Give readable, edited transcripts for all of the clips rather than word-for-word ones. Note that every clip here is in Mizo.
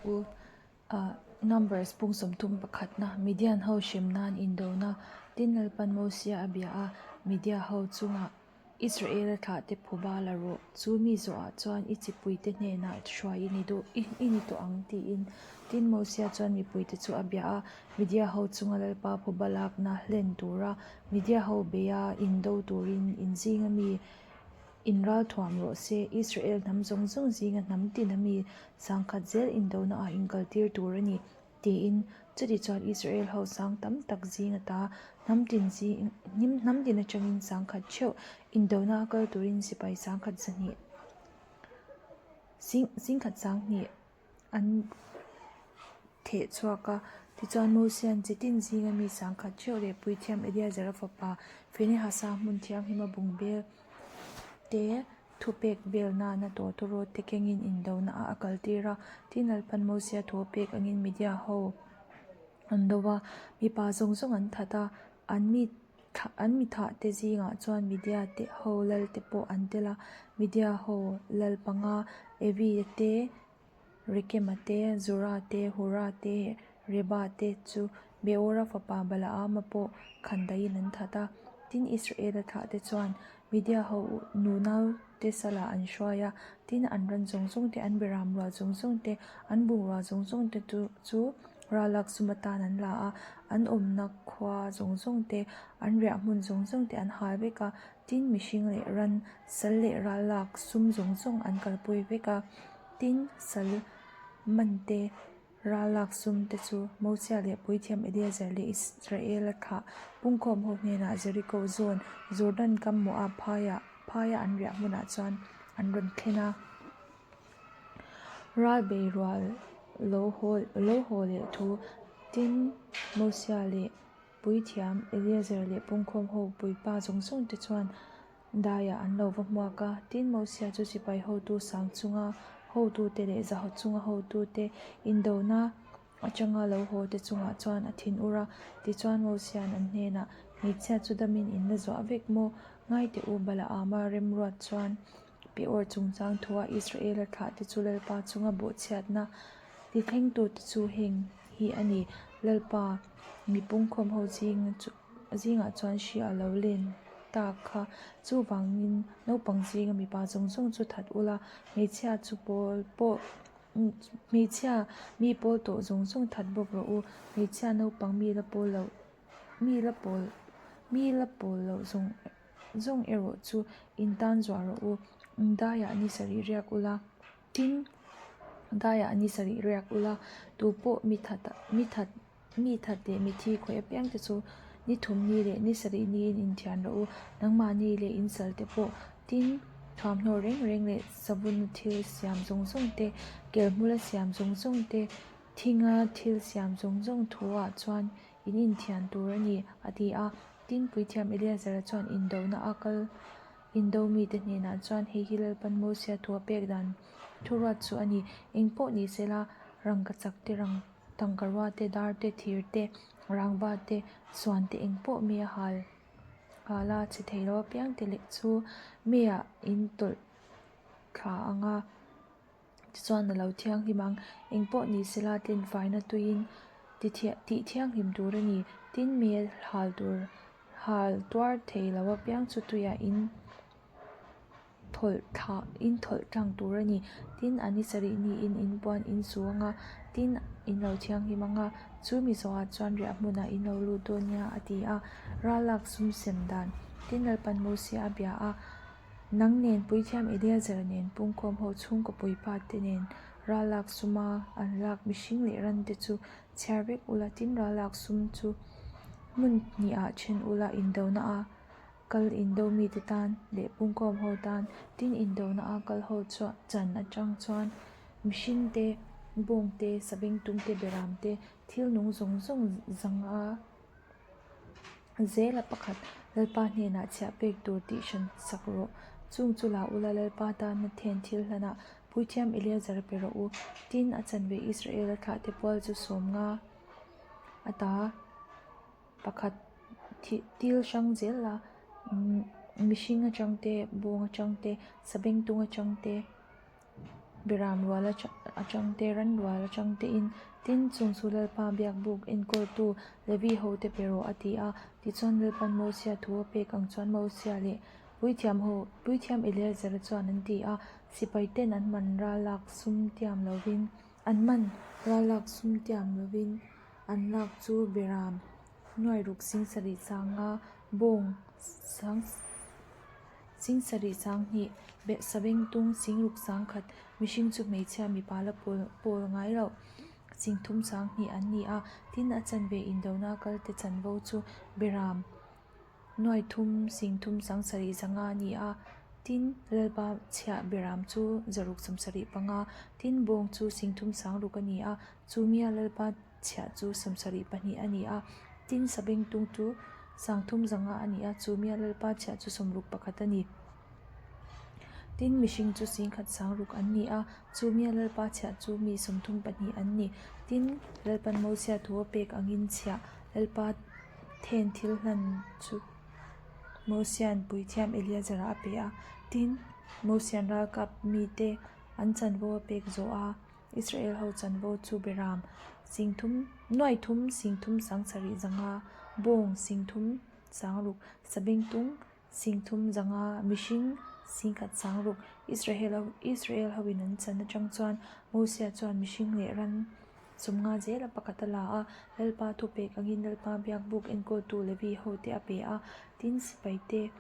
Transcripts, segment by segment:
u. Numbers pung 30 pakhatna, Midian ho hrem nan indona, tin Lalpan Mosia a bia a, Midia ho chungah Israela thlahte phuba la rawh, chu mi zawhah chuan i chipuite hnenah hruai i ni duh i ni tawh ang tiin. Tin Mosia chuan mipuite chu a bia a, Midia ho chunga Lalpa phuba lakna hlen tura Midia ho beia indo turin in zinga mi Inralthuam rawh se, Israel hnam zawng zawng zinga hnam tina mi sangkhat zel indonaah inkaltir tur a ni, tiin. Chutichuan Israel ho sang tam tak zing ata hnam tin zing hnam tin atangin sangkhat theuh indona a kal turin sipai sangkhat zahnih singkhat sanghnih an theh chhuak a. Tichuan Mosia'n chi tin zinga mi sangkhat theuh leh puithiam Eleazara fapa Phinehasa hmun thianghlima bungbel te thupek vel nana tawtawrawt te kengin indona ah a kaltir a. Tin, Lalpan Mosia thu a pek angin Midia ho an do a, mipa zawng zawng an that a, an mi an mi thah te zingah chuan Midia te ho lal te pawh an tel a, Midia ho lal panga Evi te, Rekema te, Zura te, Hura te, Reba te chu Beora fapa Balaama pawh khandaiin an that a. Tin, Israela thlah te chuan Midia ho nunau te salah an hruai a, tin, an ran zawng zawng te, an beram rual zawng zawng te, an bungrua zawng zawng te chu ralak sum atan an la a, an awmna khua zawng zawng te, an riah hmun zawng zawng te an hal vek a, tin, mihring leh ran, sal leh ralak sum zawng zawng an kalpui vek a, tin, sal man te. Ralak sum te chu Mosia leh puithiam Eleazar leh Israela thlah pungkhawm ho hnenah Jeriko zawn Jordan kam Moab phaiah phaia an riah hmunah chuan an rawn thlen a. Ral bei rual lo haw lo haw leh thu tin Mosia leh puithiam Eleazar leh pungkhawm ho puipa zawng zawng te chuan Daiah an lo va hmuak a, tin Mosia chu sipai hotu sang chunga hotute leh zahaw chunga hotute indona atanga lo haw te chungah chuan a thin ur a. Tichuan Mosia'n an hnenah, Hmeichhia chu damin in la zuah vek maw? Ngai teh u, Balaama remruat chuan Peor chungchang thua Israela thlahte chu Lalpa chunga bawhchhiatna tithlengtute chu heng hi a ni, Lalpa mipungkhawm ho zing chu. Zingah chuan hri a lo len tak kha. Chuvangin naupang zinga mipa zawng zawng chu that ula, hmeichhia chu pawl pawh hmeichhia mi pawl tawh zawng zawng that bawk rawh u. Hmeichhia naupang mi la pawl loh mi la pawl mi la pawl loh zawng zawng erawh chu in tan zuah rawh u. Daiah ni sarih riak ula. Tin, daiah ni sarih riak ula, tu pawh mi that mi that mi that leh mithi khawih apiang te chu ni thum ni leh ni sarih niin inthian rawh u, nangmahni leh insal te pawh. Tin, thuamhnaw reng reng leh savun thil siam zawng zawng te, kelhmula siam zawng zawng te, thinga thil siam zawng zawng thuah chuan in inthian tur a ni, a ti a. Tin, puithiam Eleazara chuan indona a kal. Indo mite hnenah chuan hei hi Lalpan Mosia thu a pek dan thuruat chu a ni. Eng pawh ni sela, rangkachak te, rang tangkarua te, dar te, thir te, rangva te, suan te eng pawh mi a hal hal a, chhe thei lo apiang te leh chu meiah in tawlh thla ang a, tichuan a lo thianghlim ang. Eng pawh ni sela, tlinfaina tuiin tih thianghlim tur a ni. Tin, mei hal tur Hal tuar thei lo apiang chu tuiah in thawlh thlah in thawlh tlang tur a ni. Tin, a ni sarih niin in puan in su ang a, tin, in lo thianghlim ang a, chu mi zawhah chuan riah hmunah in lo lut dawn nia a ti a. Ral lak sum sem dan. Tin, Lalpan Mosia a bia a, Nang nen Puithiam Eleazar nen pungkhawm ho chhungkaw puipa te nen ral lak suma an lak mihring leh ran te chu Chhiar vek ula tin ral lak sum chu hmun hnihah then ula indona a kal indo mite tan leh pungkhawm ho tan tin indona a kal ho chuan chan atang chuan mihring te bawng te sabengtung te beram te thil nung zawng zawng zanga zela pakhat Lalpa hnenah chhiah pek tur tih hran sak rawh. Chung chu la ula Lalpa tana then thil hlanah Puithiam Eleazar pe rawh u. Tin, a chanve Israela thlahte pual chu 50 ata pakhat til hrang zel a, mihring atang te, bawng atang te, sabengtung atang te. Beram rual atang te, ran rual atang tein, tin, chung chu Lalpa biakbuk enkawltu Levi hote pe rawh, a ti a. Tichuan Lalpan Mosia thu a pek ang chuan Mosia leh Puithiam ho, Puithiam Eleazara chuan an ti a, sipai ten an man ral lak sum tiam lovin, an man ral lak sum tiam lovin an lak chu Beram nuairuk singsarih sanga bawng sang singsarih sanghnih sabengtung singruk sangkhat mihring chu hmeichhia mipa la pawl pawl ngai loh singthum sanghnih an ni a, tin a chanve indona kalte chanvo chu Beram Nuaithum singthum sangsarih zanga a ni a, tin Lalpa chhiah beram chu zaruk sawmsarih panga, tin bawng chu singthum sangruk a ni a, chu mia Lalpa chhiah chu 72 a ni a, tin sabengtung chu sangthum zanga a ni a, chu mia Lalpa chhiah chu 61 a ni. Tin mihring chu singkhat sangruk an ni a, chu mia Lalpa chhiah chu mi 34 an ni. Tin Lalpan Mosia thu a pek angin chhiah Lalpa Then thil hlan chu Mosia'n puithiam Eleazar-a a pe a. Tin, Mosia'n ralkap mite an chanvo a pek zawh a, Israel ho chanvo chu Beram singthum, nuaithum singthum sangsarih zanga, bawng singthum sangruk, sabengtung singthum zanga, mihring singkhat sangruk, Israel Israel hoin an chan atang chuan Mosia chuan mihring leh ran Sawmnga zela pakhat a la a, Lalpa thupek angin Lalpa biakbuk enkawltu Levi hote a pe a, tin sipaite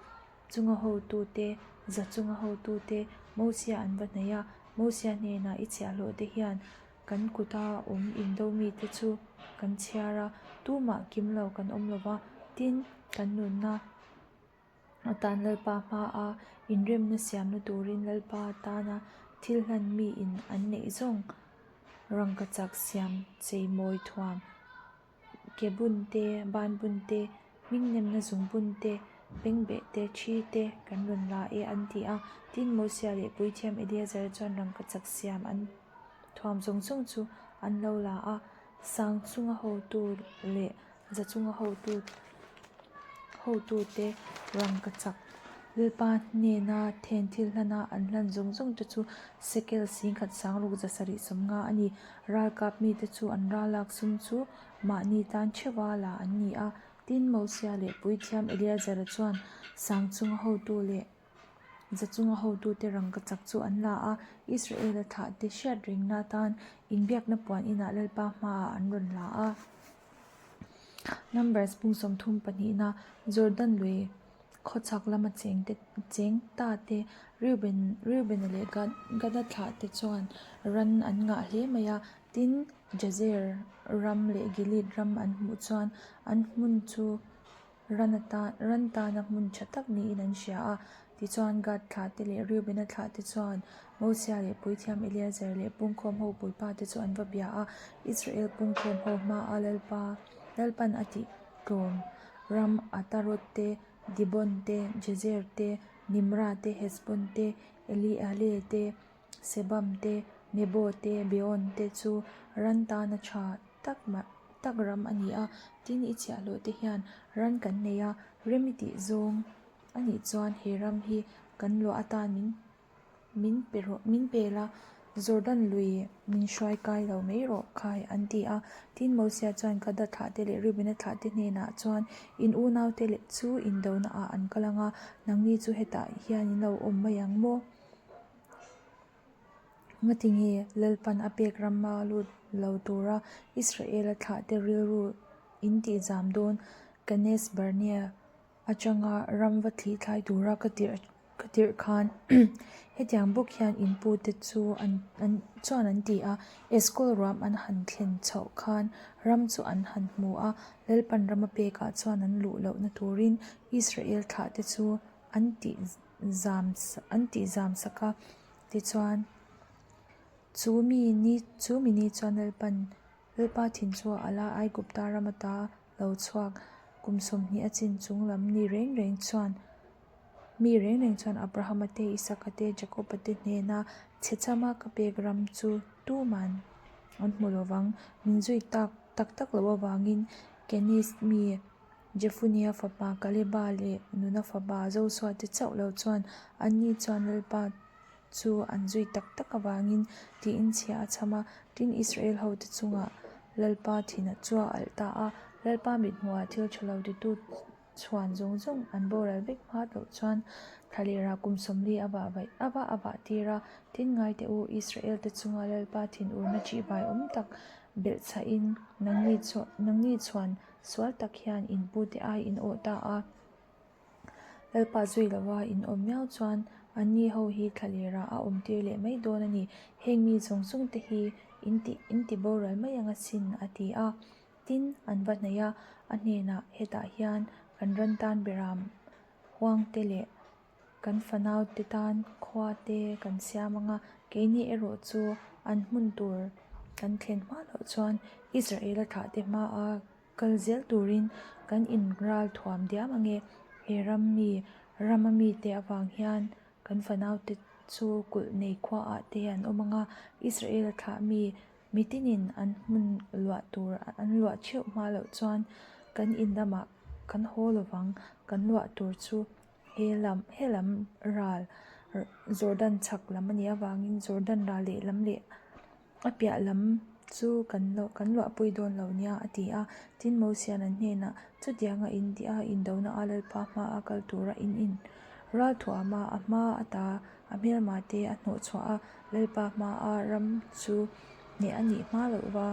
chunga hotute, za chunga hotute Mosia an va hnaih a, Mosia hnenah i chhiahhlawhte hian kan kuta awm indo mite chu kan chhiar a, tumah kim lo kan awm lo va, tin kan nunna Atan Lalpa hmaa inremna siamna turin Lalpa tana thil hlan miin an neih zawng rangkachak siam cheimawi thuam, ke bun te, ban bun te, hmingnemna zung bun te, bengbeh te, thi te kan rawn la e an ti a. Tin, Mosia leh Puithiam Eleazar chuan rangkachak siam an thuam zawng zawng chu an lo la a, sang chunga hotu leh Za chunga hotu hotute rangkachak Lalpa hnena then thil hlana an hlan zawng zawng te chu sekel singkhat sangruk zasarih sawmnga a ni. Ralkap mite chu an ralak sum chu mahni tan theuha la an ni a. Tin, Mosia leh Puithiam Eleazara chuan sang chunga hotu leh Za chunga hotute rangkachak chu an la a, Israela thlahte hriat rengna atan inbiakna puan inah Lalpa hmaah an rawn la a. Numbers pung 30 pahnihna Jordan lui khawchhak lama chengte cheng ta te Reuben Reubena leh Gad Gada thlahte chuan ran an ngah hle mai a, tin Jazer ram leh Gilead ram an hmuh chuan an hmun chu Ran atan ran tana hmun tha tak niin an hria a. Tichuan Gad thlahte leh Reubena thlahte chuan Mosia leh puithiam Eleazar leh pungkhawm ho puipa te chu an va bia a. Israel pungkhawm ho hmaa Lalpa Lalpan a tih tlawm ram Ataroth te, Dibon te, Jezer te, Nimra te, Hesbon te, Eliale te, Sebam te, Nebo te, Beon te chu ran tana tha tak tak ram a ni a, tin i chhiahhlawh te hian ran kan nei a, rem i tih zawng a nih chuan he ram hi kan luah atan min min pe rawh min pe la, Jordan lui min hruai kai lo mai rawh khai an ti a. Tin Mosia chuan Gada thlah te leh Reubena thlah te hnenah chuan in unau te leh chu indona ah an kal ang a, nangni chu hetah hian in lo awm mai ang maw? Ngatinge Lalpan a pek rama lut lo tura Israela thlahte rilru in tihzam dawn Kanes Barnea atanga ram va thli thlai tura ka tirh ka tirh khan hetiang bawk hian in pute chu an an chuan an ti a, Eskol ruam an han thlen chhoh khan ram chu an han hmu a, Lalpan rama pekah chuan an luh lohna turin Israel thlahte chu an tih zam an tih zam sak a, tichuan chu mi ni chu mi ni chuan Lalpan Lalpa thin chu a la Aigupta ram ata lo chhuak kum 20 a chin chung lam ni reng reng chuan mi reng reng chuan Abrahama te Isaka te Jakoba te hnena chhe chama ka pek ram chu tuman an hmu lovang min zui tak tak tak loh avangin Kenis mi Jefunea fapa Kaleba leh Nuna fapa Joshua te chauh lo chuan anni chuan Lalpa. chu an zui tak tak avangin tiin chhia a chham a. Tin, Israel hote chungah Lalpa thin chu a alh ta a, Lalpa mithmuhah thil tha lo titu chhuan zawng zawng an boral vek hma loh chuan thlalerah kum 40 a vah vaih a vah a vah tir a. Tin, ngai teh u, Israel te chunga Lalpa thinurna ṭihvai awm tak belhchhahin nangni nangni chhuan sual tak hian in pute ai in awh ta a. Lalpa zui lova in awm miau chuan anni ho hi thlalerah a awm tir leh mai dawn a ni. Heng mi zawng zawng te hi in ti in ti boral mai ang asin a ti a. Tin, an va hnaih a, a hnenah hetah hian kan ran tan beram huang te leh kan fanau te tan khua te kan siam ang a, keini erawh chu an hmun tur kan thlen hma loh chuan Israel-a thlah te hmaa Kal zel turin kan inral thuam diam ange, he ram mi, rama mite avang hian kan fanaute chu kulh nei khuaah te an awm ang a, Israel-a thlah mi mitinin an hmun luah tur an luah theuh hma loh chuan kan in lamah kan haw lovang, kan luah tur chu he lam he lam ral Jordan chhak lam a nih avangin Jordan ral lehlam leh A piah lam chu kan lo kan luahpui dawn lo nia a ti a. Tin Mosian an hnenah, Chutianga in tih a, indona a Lalpa hma a kal tura in in ralthuam a, a hma ata a hmelma te a hnawh chhuah a, Lalpa hma a ram chu hneh a nih hma loh va.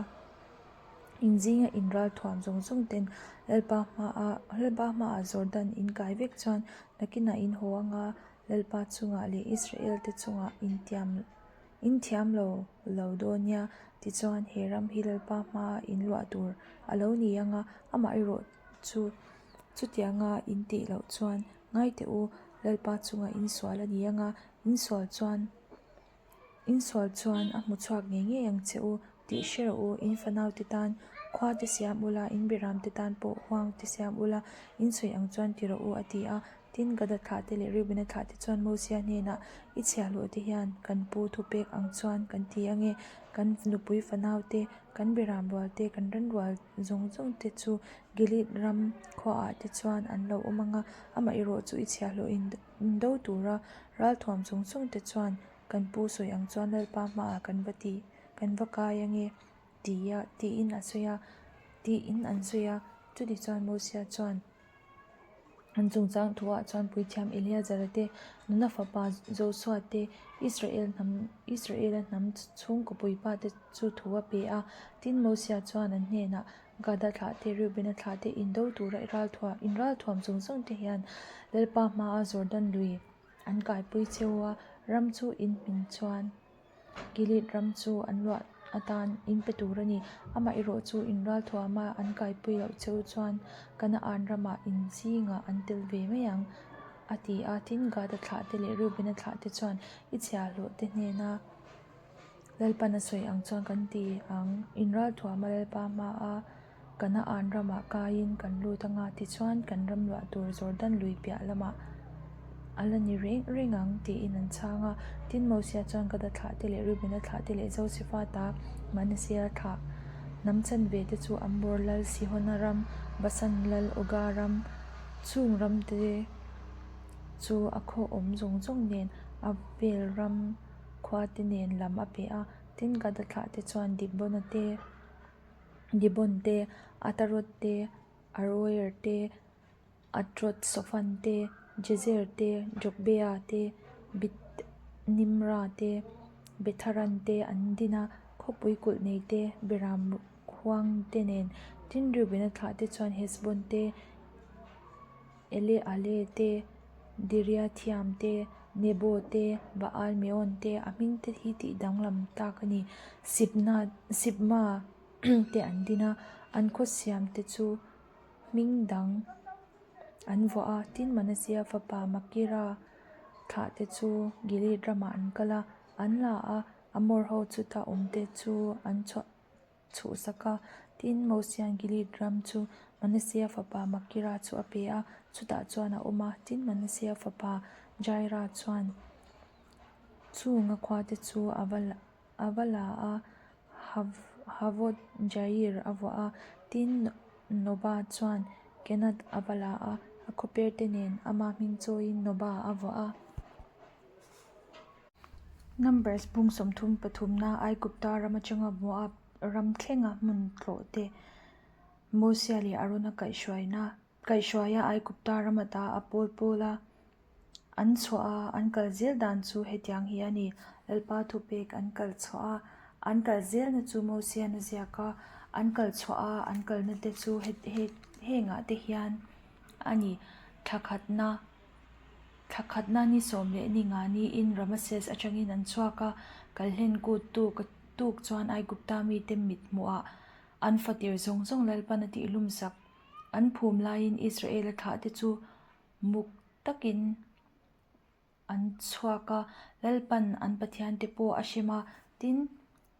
In zinga in ralthuam zawng zawng ten Lalpa hma a Lalpa hmaah Jordan in kai vek chuan nakinah in haw anga Lalpa chungah leh Israel te chungah intiam In thiam lo lo dawn nia, tichuan he ram hi Lalpa hmaa in luah tur a lo ni ang a, amaherawh chu chutianga in tih loh chuan ngai teh u, Lalpa chunga in sual a ni ang a, in sual chuan in sual chuan a hmu chhuak ngei ngei ang che u tih hre rawh u, in fanaute tan khua te siam ula, in biramte tan pawh huang te siam ula, in sawi ang chuan ti rawh u a ti a. Tin, Gada thlahte leh Reubena thlahte chuan Mosia hnenah, I chhiahhlawh te hian kan pu thupek ang chuan kan ti ange, kan nupui fanau te, kan beram rual te, kan ran rual zawng zawng te chu Gilead ram khuaah te chuan an lo awm ang a, amaherawh chu i chhiahhlawh in do tura ralthuam zawng zawng te chuan kan pu sawi ang chuan Lalpa hmaah kan va ti, kan va kai ange, tia tiin a sawi a, tiin an sawi a. Chutichuan Mosia chuan. An chungchang thuah chuan Puithiam Eleazara te, Nuna fapa Josua te, Israel hnam Israela hnam chhungkaw puipa te chu thu a pe a. Tin, Mosia chuan an hnenah, Gada thlah te, Reubena thlah te, indo tura i ralthuam in ralthuam zawng zawng te hian Lalpa hmaa Jordan lui an kaipui cheu a, ram chu in hmin chuan Gilead ram chu an luah atan in pe tur a ni. Amaherawh chu in ralthuama an kaipui loh che u chuan Kanaan ramah in zingah an tel ve mai ang, a ti a. Tin, Gada thlahte leh Reubena thlahte chuan i chhiahhlawhte hnena Lalpan a sawi ang chuan kan ti ang. In ralthuama Lalpa hmaa Kanaan ramah kaiin kan lut anga, tichuan kan ram luah tur Jordan lui piah lamah a la ni reng reng ang, tiin an chhang a. Tin, Mosia chuan Gada thlahte leh Reubena thlahte leh Josefa ta Manasea thlah hnam chanve te chu Amor lal Sihona ram, Basan lal Oga ram, chung ramte chu a khaw awm zawng zawng nen a vel ram khuate nen lam a pe a. Tin, Gada thlahte chuan Dibona te, Dibon te, Ataroth te, Aroer te, Atroth Sofan te, Jezer te, Jokbea te, Beth Nimra te, Betharan te an din a, khawpui kulh nei te, Beram huang te nen. Tin, Reubena thlah te chuan Hesbon te, Eleale te, Diriathiam te, Nebo te, Baal Meon te, a hming te hi tih danglam tak a ni. Sibna, Sibma te an din a, an khaw siam te chu hming dang an vuah a. Tin, Manasea fapa Makira thlah te chu Gilead ramah an kal a, an la a, Amor ho chuta awm te chu an chhuah. chhuhsak a. Tin, Mosia'n Gilead ram chu Manasea fapa Makira chu a pe a, chutah chuan a awm a. Tin, Manasea fapa Jaira chuan chunga khuate chu a va a va la a, Havot-Jair a vuah a. Tin, Noba chuan Kenath a va la a, a khawperte nen ama hming chawiin Noba a vuah a. Numbers bung 33 na Aigupta ram atanga Moab ram thlenga hmun tlawh te, Mosia leh Arona kaihhruaina kaihhruaia Aigupta ram ata a pawl pawla an chhuah a, an kal zel dan chu hetiang hi a ni. Lalpa thupek an kal chhuah a, an kal zelna chu Mosian a ziak a, an kal chhuah a, an kalna te chu hengah te hian a ni. Thla khatna Thla khatna ni 14 niin Ramases atangin an chhuak a, Kalhlen kut tuk tuk chuan Aigupta mite mit hmuhah an fatir zawng zawng Lalpan a tihlumsak. An phum laiin Israela thlahte chu muk takin an chhuak a, Lalpan an Pathiante pawh a hrem a. Tin,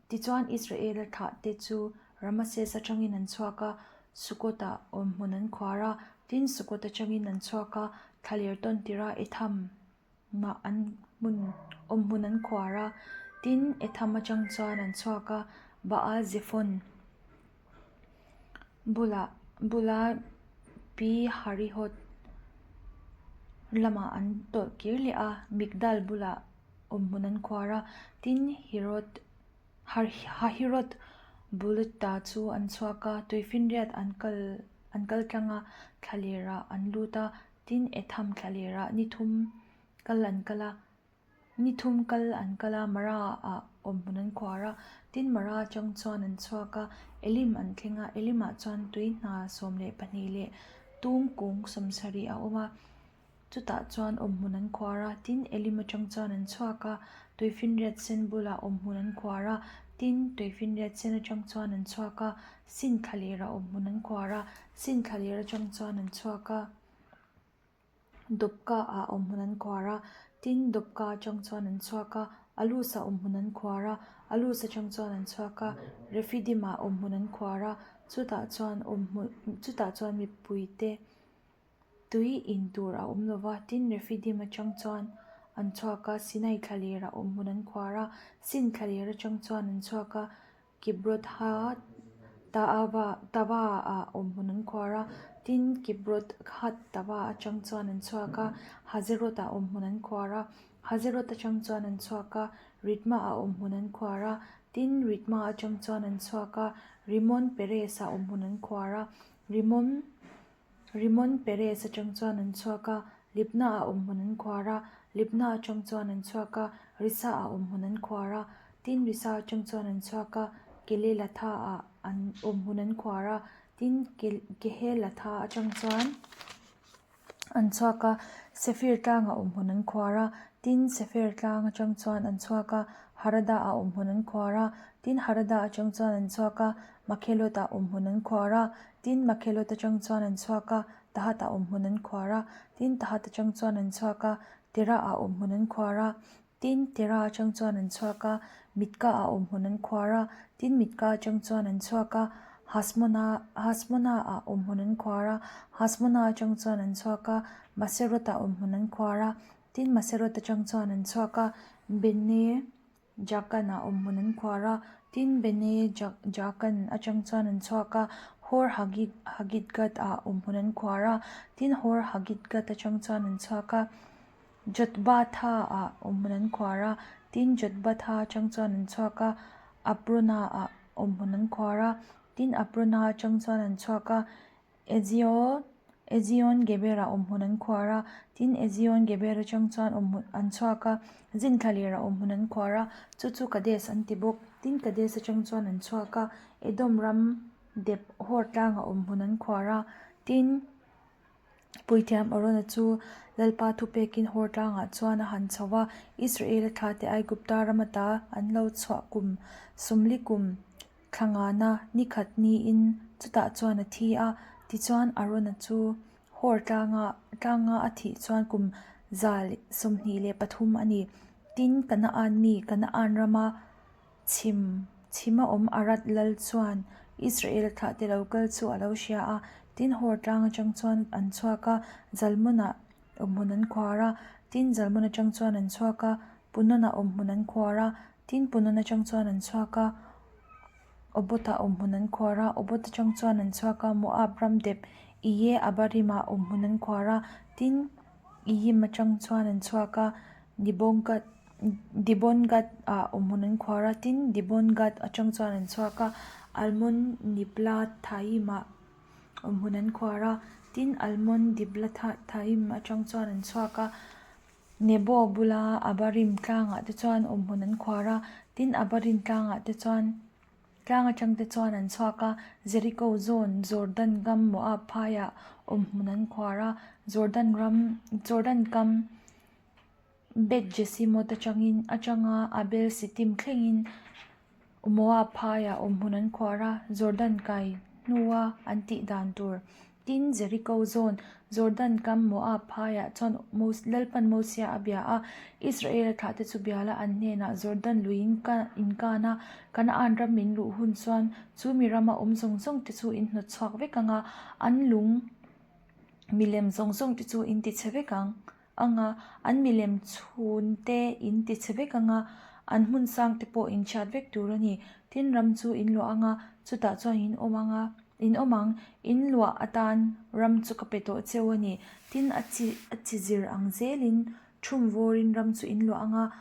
tichuan Israela thlahte chu Ramases atangin an chhuak a, Sukkot-ah awmhmun an khuar a. Tin, Sukkot atangin an chhuak a, thlaler tawn tirah Etham-ah an hmun awmhmun an khuar a. Tin, Etham atang chuan an chhuak a, Baal-zephon bulah bula Pi Harihot lamah an tawlh kir leh a, Migdal bulah awmhmun an khuar a. Tin, Herod Hahirot bul ta chu an chhuak a, tuifinriat an kal an kal tlang a, thlalerah an lut a, tin Etham thlalerah ni thum kal an kal a, ni thum kal an kal a, Mara-ah awmhmun an khuar a, tin Mara atang chuan an chhuak a, Elim an thleng a, Elimah chuan tui hna 12 leh tum kung 70 a awm a. Chutah chuan awmhmun an khuar a, tin, Elim atang chuan an chhuak a, tuifinriat sen bulah awmhmun an khuar a, tin, tuifinriat sen atang chuan an chhuak a, Sin thlalerah awmhmun an khuar a, Sin thlaler atang chuan an chhuak a, Dawpka ah awmhmun an khuar a, tin, Dawpka atang chuan an chhuak a, Alus-ah awmhmun an khuar a, Alus atang chuan an chhuak a, Refidim-ah awmhmun an khuar a, chutah chuan awmhmun chutah chuan mipuite Tui in tur a awm lova, tin Rephidim atang chuan an chhuak a, Sinai thlaler a awm hmun an khuar a, Sin thlaler atang chuan an chhuak a, Kibroth-ha-taava Tava ah awm hmun an khuar a, tin Kibroth-hat-tava atang chuan an chhuak a, Hazeroth ah awm hmun an khuar a, Hazeroth atang chuan an chhuak a, Ritma ah awm hmun an khuar a, tin Ritma atang chuan an chhuak a, Rimon Perez ah awm hmun an khuar a, Rimon Rimon Perez atang chuan an chhuak a, Libna ah awmhmun an khuar a, Libna atang chuan an chhuak a, Risa ah awmhmun an khuar a, tin Risa atang chuan an chhuak a, Kelelatha ah an awmhmun an khuar a, tin Kehelatha atang chuan an chhuak a, Sefir tlangah awmhmun an khuar a, tin Sefer tlang atang chuan an chhuak a, Harada ah awmhmun an khuar a, tin Harada atang chuan an chhuak a, Makhelot ah awmhmun an khuar a, Tin, Makhelot atang chuan an chhuak a, Tahat-ah awmhmun an khuar a. Tin, Tahat atang chuan an chhuak a, Terah-ah awmhmun an khuar a. Tin, Terah atang chuan an chhuak a, Mitka-ah awmhmun an khuar a. Tin, Mitka atang chuan an chhuak a, Hasmona, Hasmona-ah awmhmun an khuar a. Hasmona atang chuan an chhuak a, Maserot-ah awmhmun an khuar a. Tin, Maserot atang chuan an chhuak a, Bene. Jakan-ah awmhmun an khuar a, tin Bene Jakan atang chuan an chhuak a, Hor Hagidgad-ah awmhmun an khuar a, tin Hor Hagidgad atang chuan an chhuak a, Jotbatha-ah awmhmun an khuar a, tin Jotbatha atang chuan an chhuak a, Abrona-ah awmhmun an khuar a, tin Abrona atang chuan an chhuak a, Ezion, Ezion Geber-ah awmhmun an khuar a, tin Ezion Geber atang chuan awmhmun an chhuak a, Zin thlalerah awmhmun an khuar a, chu chu Kades an ti bawk. Tin Kades atang chuan an chhuak a, Edom ram dep Hor tlangah awmhmun an khuar a, tin Puithiam Arona chu Lalpa thupekin Hor tlangah chuan a han chho va, Israela thlate Aigupta ram ata an lo chhuah kum 40 kum Thla ngana ni khat niin chutah chuan a thi a, tichuan Arona chu Hor tlanga tlanga a thih chuan kum 123 a ni. Tin, Kanaan mi Kanaan rama chhim chhima awm Arad lal chuan Israel thlahte lo kal chu a lo hria a, tin Hor tlang atang chuan an chhuak a, Zalmona awmhmun an khuar a, tin Zalmon atang chuan an chhuak a, Punona awmhmun an khuar a, Tin, Punon atang chuan an chhuak a, Obot-ah awmhmun an khuar a, Obot atang chuan an chhuak a, Moab ram dep Iye Abarim-ah awmhmun an khuar a, tin, Iyim atang chuan an chhuak a, Nibongad. Dibon-gad-ah awmhmun an khuar a. Tin, Dibon-gad atang chuan an chhuak a, Almon-niblathaim-ah awmhmun an khuar a. Tin, Almon-diblathaim atang chuan an chhuak a, Nebo bula Abarim tlangah te chuan awmhmun an khuar a. Tin, Abarim tlangah te chuan. Tlang atang te chuan an chhuak a, Jeriko zawn, Jordan kam Moab phaiah awmhmun an khuar a, Jordan ram, Jordan kam Beth Jesimoth atangin atanga Abel Sittim thlengin Moab phaiah awmhmun an khuar a, Jordan kai hnua an tih dan tur. Tin, Jeriko zawn, Jordan kam Moab phaiah chuan Lalpan Mosia a bia a, Israela thlahte chu bia la an hnenah Jordan lui in kan a, Kanaan ram min luh hun chuan chu mi rama awm zawng zawng te chu in hnawt chhuak vek ang a, an lung milem zawng zawng te chu in tichhe vek ang ang a, an milem chhun te in tichhe vek ang a, an hmun sang te pawh in chhiat vek tur a ni. Tin, ram chu in luah ang a, chutah chuan in awm ang a. In awm ang, in luah atan ram chu ka pe tawh cheu a ni. Tin, a chi a chi zir ang zelin thum vawrin ram chu in luah ang a,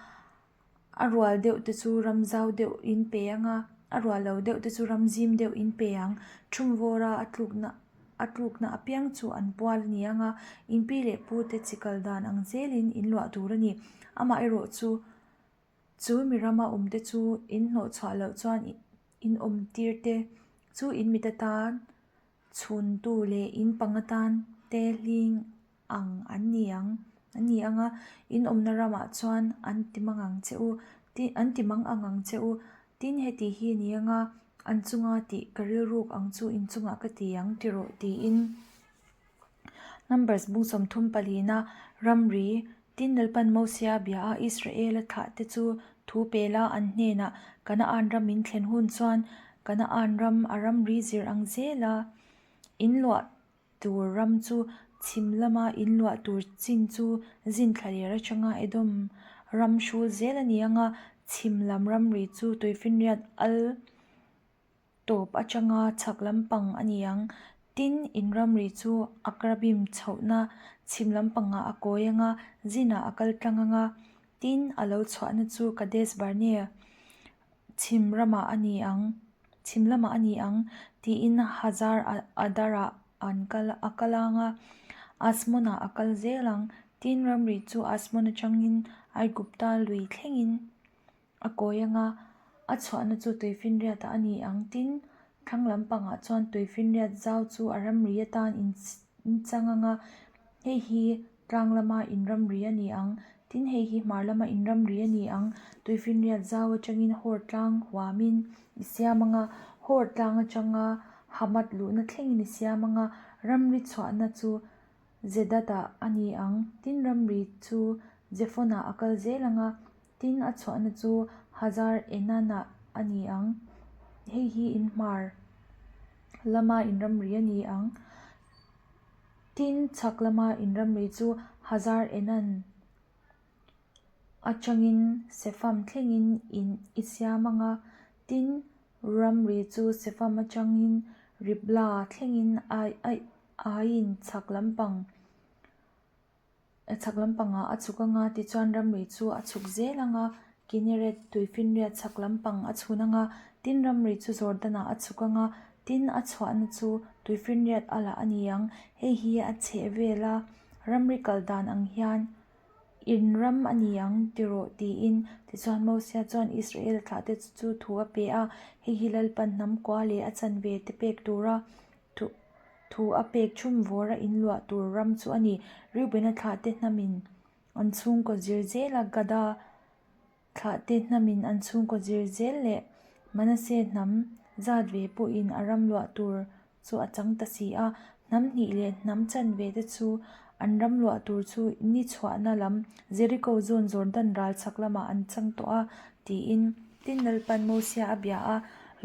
a rual deuh te chu ram zau deuh in pe ang a, a rual lo deuh te chu ram zim deuh in pe ang. Thum vawra a tlukna a tlukna apiang chu an pual a ni ang a, in pi leh pu te chi kal dan ang zelin in luah tur a ni. Amaherawh chu Chu mi rama awmte chu in hnawh chhuah loh chuan in awm tir te chu in mit atan chhuntu leh in pang atan te hling ang an ni ang an ni ang a, in awmna ramah chuan an ti mang ang che u an ti mang ang ang che u. Tin, heti hi a ni ang a, an chunga tih ka rilruk ang chu in chungah ka ti ang ti rawh tiin. Numbers bung 30 palina ramri Tin, Lalpan Mosia a bia a, Israela thlahte chu thu pe la, an hnenah, Kanaan ram in thlen hun chuan Kanaan ram a ramri zir ang zel a, in luah tur ram chu chhim lama in luah tur chin chu zin thlaler atanga Edom ram hrul zel a ni ang a, chhim lam ramri chu tuifinriat al tawp atanga chhak lampang a ni ang. Tin, in ramri chu Akrabim chhohna chhim lampangah a kawi ang a, zinah a kal tlang ang a. Tin, a lo chhuahna chu Kadesh Barnea chhim ramah a ni ang, chhim lamah a ni ang, tiin Hazar Adarah an kal a kal ang a, Asmonah a kal zel ang. Tin, ramri chu Asmon atangin Aigupta lui thlengin. A kawi anga a chhuahna chu tuifinriatah a ni ang. Tin, thlang lampangah chuan tuifinriat zau chu a ramri atan in chang anga hei hi tlang lama in ramri a ni ang. Tin, hei hi hmar lama in ramri a ni ang. Tuifinriat zau atangin Hor tlang huamin i siam anga Hor tlang atanga Hamath luhna thlengin i siam anga ramri chhuahna chu Zedad-ah a ni ang. Tin, ramri chu Zephon-ah a kal zel anga Tin, a chhuahna chu Hazar Enan-ah a ni ang. Hei hi in hmar lama in ramri a ni ang. Tin, chhak lama in ramri chu Hazar Enan atangin Sepham thlengin in i siam ang a. Tin, ramri chu Sepham atangin Riblah thlengin aiin chhak lampang A chhak lampangah a chhuk anga tichuan ramri chu a chhuk zel anga Kinneret tuifinriat chhak lampang a chhun anga tin ramri chu Jordan-ah a chhuk anga tin a chhuahna chu tuifinriat a lah a ni ang. Hei hi a chheh vel a, ramri kal dan ang hian in ram a ni ang ti rawh tiin tichuan Mosia chuan Israel thlahte chu thu a pe a, hei hi Lalpan hnam kua leh a chanve te pek tura Thu a pek chhum vawra in luah tur ram chu a ni. Reuben-a thlahte hnamin an chhungkaw zir zel a, Gada thlahte hnamin an chhungkaw zir zel leh Manase hnam zat ve pawhin a ram luah tur chu a chang ta si a. Hnam hnih leh hnam chanve te chu an ram luah tur chu ni chhuahna lam Jericho zawn Jordan ral chhak lamah an chang tawh a, tiin. Tin, Lalpan Mosia a bia a,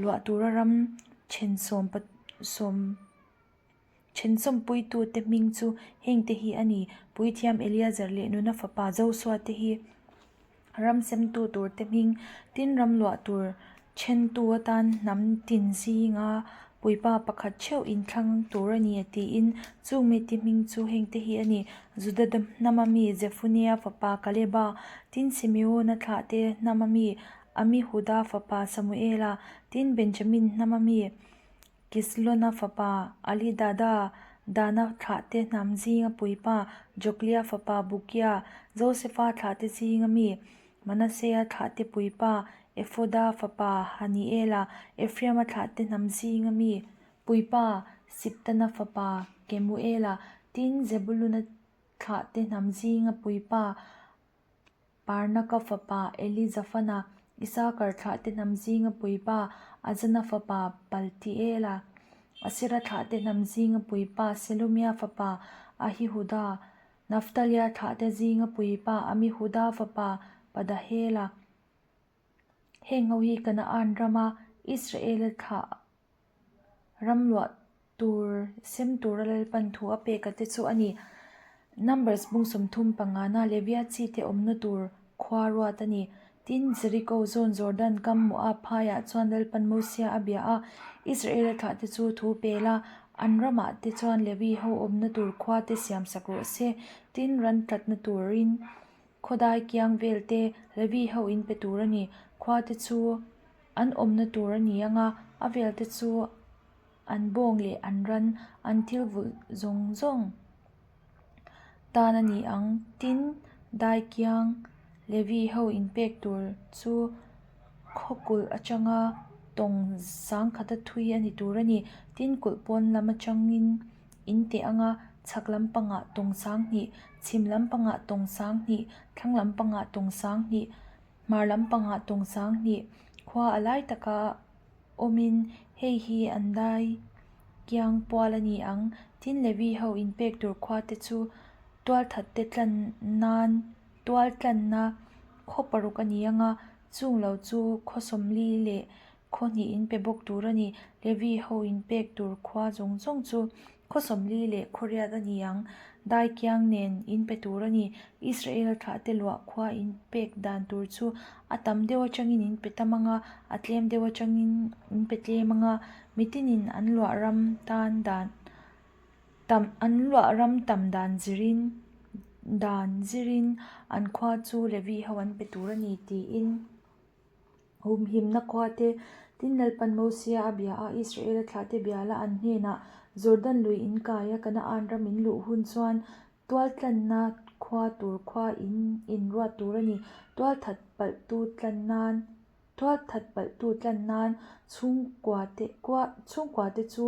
luah tura ram then sawm sawm Thensawmpuitute hming chu hengte hi a ni, Puithiam Eleazar leh Nuna fapa Josua te hi ram semtu turte hming, tin ram luah tur Ṭhentu atan hnam tin zinga puipa pakhat ṭheuh inthlang tur a ni, tiin. Chung mite hming chu hengte hi a ni, Juda hnama mi Jefunea fapa Kaleba, tin Simeona thlahte hnama mi Amihuda fapa Samuela, tin Benjamin hnama mi Kislona fapa Alidada, Dana thlahte hnam zinga puipa Joklia fapa Bukia, Josefa thlahte zinga mi Manasea thlahte puipa Efoda fapa Haniela, Ephraima thlahte hnam zinga mi puipa Siptana fapa Kemuela, tin Zebuluna thlahte hnam zinga puipa Parnaka fapa Elizafana, Isakar thlahte hnam zinga puipa Azana fapa Paltiela, Asera thlahte hnam zinga puipa Selomia fapa Ahihuda, Naftalia thlahte zinga puipa Amihuda fapa Padahela. Heng ho hi Kanaan rama Israela thlah ram luah tur sem tura Lalpan thu a pek a te chu a ni. Numbers bung 30 pangana Levia chi te awmna tur khua ruat a ni. Tin, Jeriko zawn Jordan kam Moab phaiah chuan Lalpan Mosia a bia a, Israela thlahte chu thu pe la, an ramah te chuan Levi ho awmna tur khua te siam sak rawh se. Tin, ran tlatna turin khawdai kiang vel te Levi ho in pe tur a ni. Khua te chu an awmna tur a ni ang a, a vel te chu an bawng leh an ran, an thil vulh zawng zawng tan a ni ang. Tin, daikiang Levi ho inpek tur chu khaw kulh atanga tawng sangkhata thui a ni tur a ni. Tin, kulh pawn lam atangin in teh anga chhak lampangah tawng sanghnih, chhim lampangah tawng sanghnih, thlang lampangah tawng sanghnih, hmar lampangah tawng sanghnih, khua a lai taka awmin hei hi an dai kiang pual a ni ang. Tin, Levi ho inpek tur khuate chu tualthatte tlan nan tual tlanna khaw paruk a ni ang a, chung lo chu khaw 40 leh khaw hnih in pe bawk tur a ni. Levi ho inpek tur khua zawng zawng chu khaw 40 leh khaw riat a ni ang. Dai kiang nen in pe tur a ni. Israel thlahte luah khua in pek dan tur chu a tam deuh atangin in pe tam ang a, a tlem deuh atangin in pe tlem ang a, mitinin an luah ram tan dan tam an luah ram tam dan zirin dan zirin an khua chu Levi ho an pe tur a ni tiin Humhimna khuate tin Lalpan Mosia a bia a, Israela thlahte bia la an hnenah Jordan lui in kai a, Kanaan ram in luh hun chuan Tualtlanna khua tur khua in inruat tur a ni. Tualthat palhtu tlan nan Tualthat palhtu tlan nan chhungkuate chhungkuate chu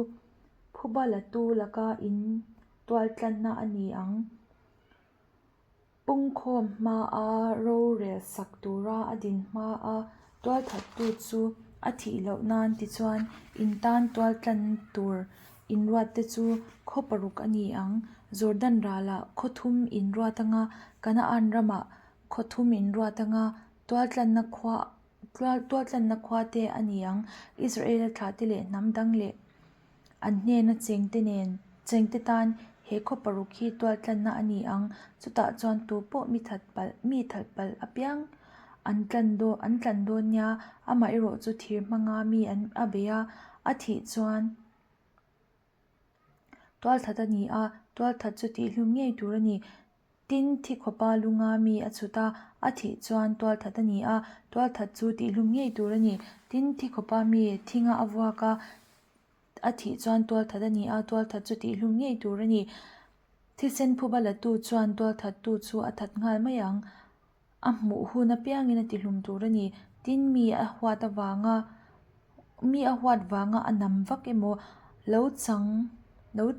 phuba latu laka in tualtlanna a ni ang. Pungkhawm hmaa rorel sak tura a din hmaa tualthattu chu a thih loh nan tichuan in tan tualtlan tur inruatte chu khaw paruk a ni ang. Jordan ralah khaw thum inruat anga Kanaan ramah khaw thum inruat anga tualtlanna khua tualtlanna khuate a ni ang. Israela thlahte leh hnam dang leh An hnena chengte nen chengte tan he khaw paruk hi tualtlanna a ni ang. Chutah chuan tu pawh mi that palh mi thalh palh apiang an tlan dawn an tlan dawn nia, amaherawh chu thir hmanga mi an a bei a, a thih chuan tualthat a ni a, tualthat chu tihhlum ngei tur a ni. Tin, thi khawpa lunga mi a chhut a, a thih chuan tualthat a ni a, tualthat chu tihhlum ngei tur a ni. Tin, thi khawpa mi thinga a vuak a, a thih chuan tualthat a ni a, tualthat chu tihhlum ngei tur a ni. Thisen phuba latu chuan tualthattu chu a that nghal mai ang. A hmuh hun apiangin a tihlum tur a ni. Tin, mi a huat avanga mi a huat vanga a nam vak emaw, lo chang lo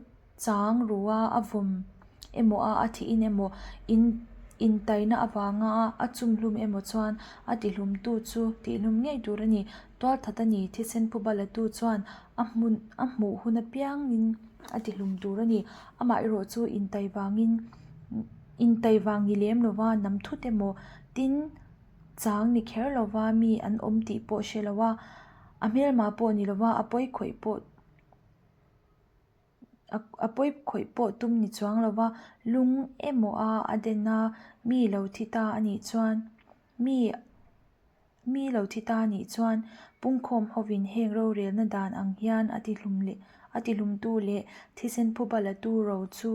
chang ru a, a vawm emaw a, a thihin emaw, in intaina avanga a chumhlum emaw chuan a tihlumtu chu tihlum ngei tur a ni. Tualthat a ni, thisen phuba latu chuan a hmun a hmuh hun apiangin a tihlum tur a ni. Amaherawh chu intai vangin. Intai vang ni lem lova nam thut emaw tin chang ni kher lova mi an awm tih pawh hre lo a, a hmelma pawh ni lova a pawi khawih pawh a pawi khawih pawh tum ni chuang lova lung emaw a a den a mi lo thi ta a nih chuan mi. Mi lo thi ta nih chuan pungkhawm hovin heng rorelna dan ang hian a tihlum leh a tihlumtu leh thisen phuba latu ro chu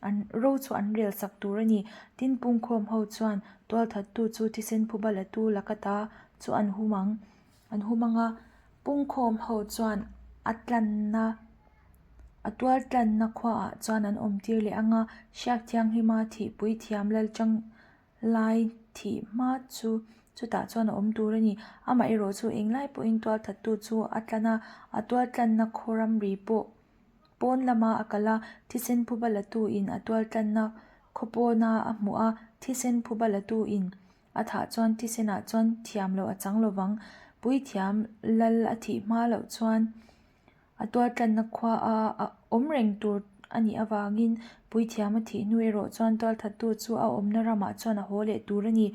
an ro chu an rel sak tur a ni. Tin, pungkhawm ho chuan tualthattu chu thisen phuba latu laka ta chu an hum ang an hum ang a, pungkhawm ho chuan a tlanna a tual tlanna khuaah chuan an awmtir leh ang a, hriak thianghlima thihpui thiam lal chang Lai thih hma chu chutah chuan a awm tur a ni. Amaherawh chu englai pawhin tualthattu chu a tlan a, a tualtlanna khaw ramri pawh pawn lama a kal a, thisen phuba latu in a tualtlanna khaw pawna a hmuh a, thisen phuba latu in a thah chuan thisenah chuan thiam loh a chang lovang. Puithiam lal a thih hma loh chuan A tualtlanna khua a a awm reng tur a nih avangin puithiam a thih hnu erawh chuan tualthattu chu a awmna ramah chuan a haw leh tur a ni.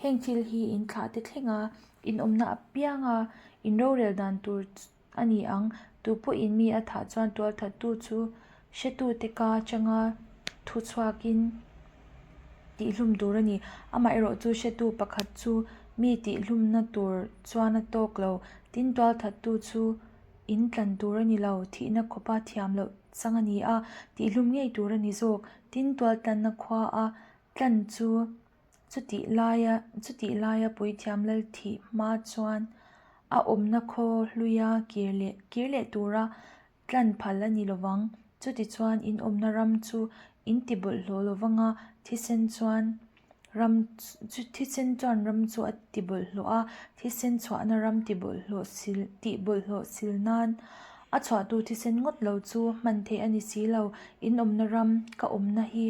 Heng thil hi in thlah te thlenga in awmna apianga in rorel dan tur a ni ang. Tu pawhin mi a thah chuan tualthattu chu hretute ka atanga thu chhuakin tihhlum tur a ni. Amaherawh chu hretu pakhat chu mi tihhlumna tur chuan a tawk lo. Tin, tualthattu chu. In tlan tur a ni lo, thihna khawpa thiam loh chang a ni a, tihhlum ngei tur a ni zawk. Tin, tualtlanna khua a tlan chu chutih laia chutih laia puithiam lal thih hma chuan a awmna khaw hluia kir leh kir leh tura tlan phal a ni lovang. Chutichuan in awmna ram chu in ti bawlhhlawh lovang a, thisen chuan Ram chu thisen chuan ram chu a ti bawlhhlawh a, thisen chhuahna ram ti bawlhhlawh sil tih bawlhhlawh sil nan a chhuahtu thisen ngawt lo chu hman theih a ni si lo. In awmna ram ka awmna hi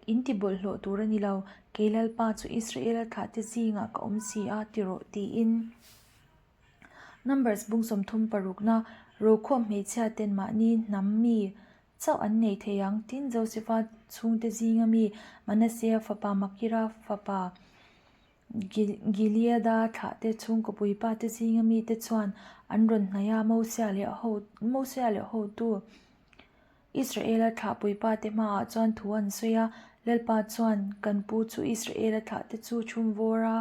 in ti bawlhhlawh tur a ni lo, kei Lalpa chu Israela thlahte zingah ka awm si a ti rawh tiin. Numbers bung 30 parukna rokhawm hmeichhia ten mahni hnam mi Chauh an nei thei ang. Tin, Josefa chhungte zinga mi Manasea fapa Makira fapa Gileada thlahte chhungkaw puipate zinga mite chuan an rawn hnaih a, Mosia leh ho Mosia leh hotu Israela thlah puipate hmaah chuan thu an sawi a. Lalpa chuan kan pu chu Israela thlahte chu chhumvawra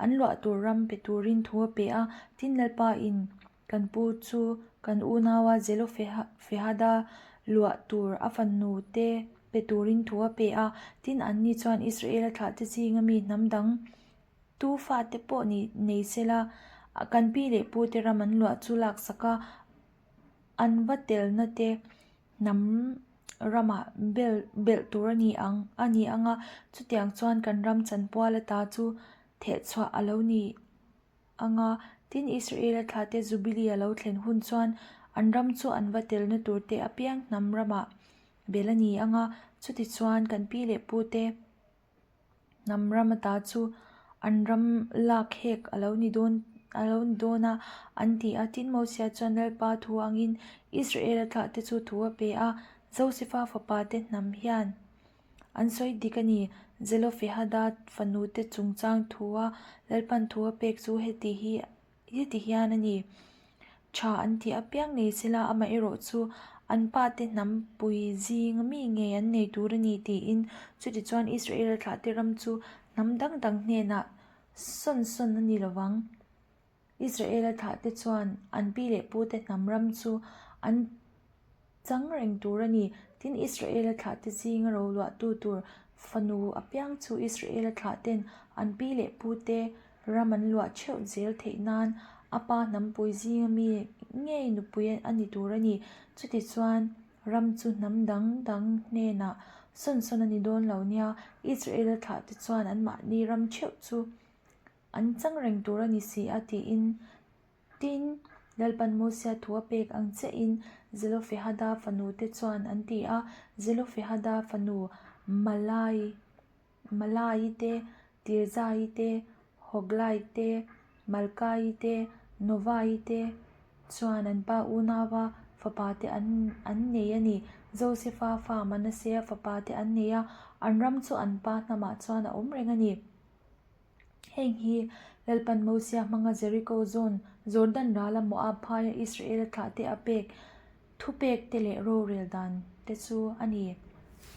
an luah tur ram pe turin thu a pe a. Tin, Lalpa in Kan pu chu kan unaua Zelofehada luah tur a fanu te pe turin thu a pe a, tin anni chuan Israela thlahte zinga mi hnam dang tu fate pawh ni nei sela, kan pi leh pute ram an luah chu laksak a, an va telna te hnam ramah bel belh tur a ni ang a ni ang a, chutiang chuan kan ram chanpual ata chu thehchhuah a lo ni. Anga, tin Israela thlahte Jubilee a lo thlen hun chuan an ram chu an va telna turte apiang hnam ramah bel a ni anga, chutichuan kan pi leh pute hnam ram ata chu an ram lak hek a lo ni dawn a lo ni dawn a an ti a. Tin Mosia chuan Lalpa thu angin Israela thlahte chu thu a pe a, Josefa fapate hnam hian An sawi dik a ni. Zelofehada fanute chungchang thua Lalpan thu a pek chu heti hi heti hian a ni. Tha an tih apiang nei sela amaherawh chu an pate hnam pui zing mi ngei an nei tur a ni tiin chutichuan Israel thlahte ram chu hnam dang dang hnenah sawn sawn a ni lovang. Israela thlahte chuan an pi leh pute hnam ram chu an chang reng tur a ni. Tin, Israela thlahte zinga roluahtu tur fanu apiang chu Israela thlahten an pi leh pute ram an luah theuh zel theih nan a pa hnampui zinga mi ngei nupui a ni tur a ni. Chutichuan, ram chu hnam dang dang hnenah sawn sawn a ni dawn lo nia. Israela thlahte chuan anmahni ram theuh chu An chang reng tur a ni si a tiin tin Lalpan Mosia thu a pek ang chiahin Zelofehada fanute chuan an ti a. Zelofehada fanu Malai Malai te, Tirzai te, Hoglai te, Malkai te, Novai te chuan an pa unauva fapa te an an nei a ni. Josefa fa Manasea fapa te an nei a, an ram chu an pa hnamah chuan a awm reng a ni. Heng hi Lalpan Mosia hmanga Jeriko zawn Jordan rala Moab phaia Israela thlahte a pek thupek te leh rorel dan te chu a ni.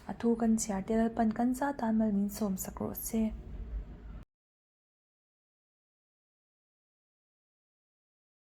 A thu kan chhiar te Lalpan kan za tan mal min sawm sak rawh se.